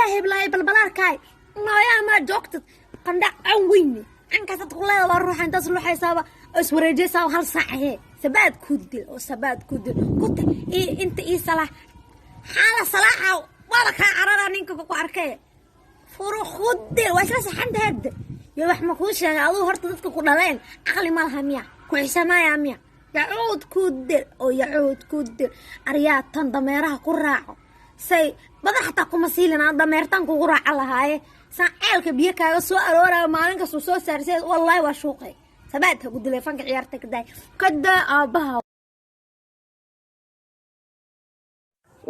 Aryaa heblaay balbalaarkaay nooyaa maa joogtad qandha can weyne cankaasad ku leeda waa ruuxa intaas luxaysaaba oo iswareejaysaaba hal saac ahee sabaad ku dil oo sabaad ku dil kuta ii inta ii salaax xaala salaaxa waaba kaa carara ninka ku arkay furukhudil waa isla saxanta hadda yo wax ma kuu sheegay aduu horta dadka ku dhaleen caqli ma laha miya ku xisamaaya miya yacuud ku dil oo yacuud ku dil aryaa tan dameeraha ku raaco say badan xataa kuma siilin aan dameertan kugu raaca lahaaye saan ceelka biyo kaaga soo aroorayo maalin kastuu soo saarsay wallaahi waa shuuqay sabaad ha ku dilay fanka ciyaarta ka daay ka daa aabbaha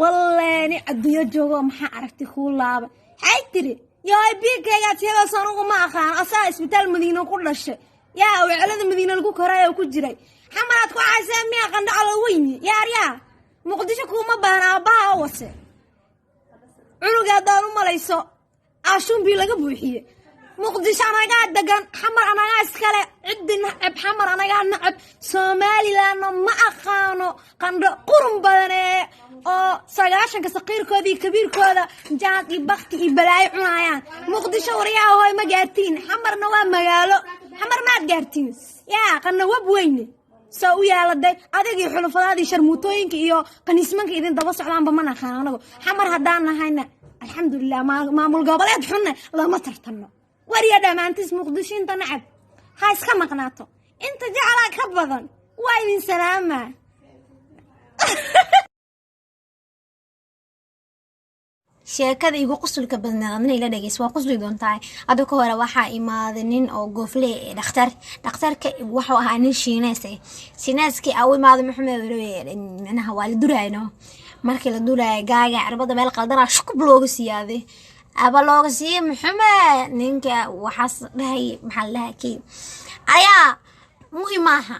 walleeni adduunyo joogo maxaa aragti kuu laaba maxay tiri yaay biigkaygaad sheegayso anugu ma aqaan asaa isbitaal madiino ku dhashay yaa wecelada madiina lagu koray oo ku jiray xamaraad ku caysee miyaa qandhacalo weyni yaar yaa Muqdisho kuuma baahna aabbaha oo wase cunuga haddaan u malayso aashuunbii laga buuxiye Muqdisho anagaa degan Xamar anagaa iskale ciddi nacab Xamar anagaa nacab Somalilandna ma aqaano qandho qurun badan ee oo 90-ka saqiirkooda iyo kabiirkooda jaad iyo bakti iyo balaayo cunayaan Muqdisho waryaha hooy ma gaartiin Xamarna waa magaalo Xamar maad gaartiin yaa qandho wab weyne soo u yaaladay adig iyo xulufadaadii sharmuutooyinka iyo qaniismanka idin daba socdaanba ma naqaan anagu Xamar haddaan nahayna alxamdulilah maamul goboleed xunna lama tartanno wariya dhammaantiis Muqdisho inta nacab ha iska maqnaato inta jeclaa ka badan waa idin salaamaa. Sheekada igu qusulka badneed adna ila dhegeys waa qusli doontaa. Hadda ka hore waxaa imaaday nin oo goofle ee dhakhtar dhakhtarka wuxuu ahaa nin Shiinees eh Shiineeskii aa u imaaday Maxamed micnaha waa la durayno markii la duraayo gaaga cirbada meel qaldanaa shukub looga siiyaaday aba looga siiyey Maxamed ninka waxaas dhahay maxaa la dhahay kii ayaa muhiim maaha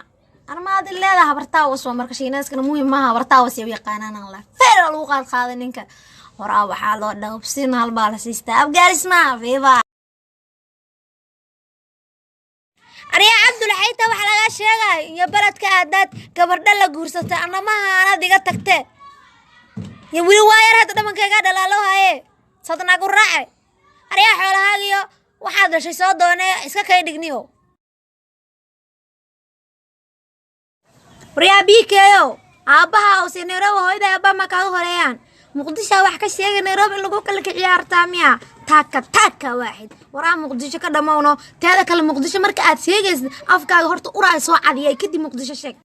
armaadi leedaha habartaa was waa marka Shiineeskana muhiim maaha habartaa was u yaqaanaan la feer lagu qaad qaaday ninka horaa waxaa loo dhaqabsin halbaa la siistaa Afgaarisma fiiba. Aryaa Cabdul xayta waxa lagaa sheegay iyo beledka aadaad gabardha la guursatay annamaha anaad iga tagtee iyo weli waayar hadda dhamankaygaa dhalaalo haye sadnagu raace aryaa xoolahaagiyo waxaad dhashay soo doonee iska kay dhigniyo waryaa biikeeyo aabbaha ose Nairobi hooyada aabbaha ma kaaga horeeyaan Muqdisho wax ka sheegay Nairobi in lagu kala kiciyaartaa miya taaka taaka waaxid waraa Muqdisho ka dhamowno teeda kale Muqdisho marka aad sheegaysid afkaaga horta uraa soo cadiyay kadib Muqdisho sheeg.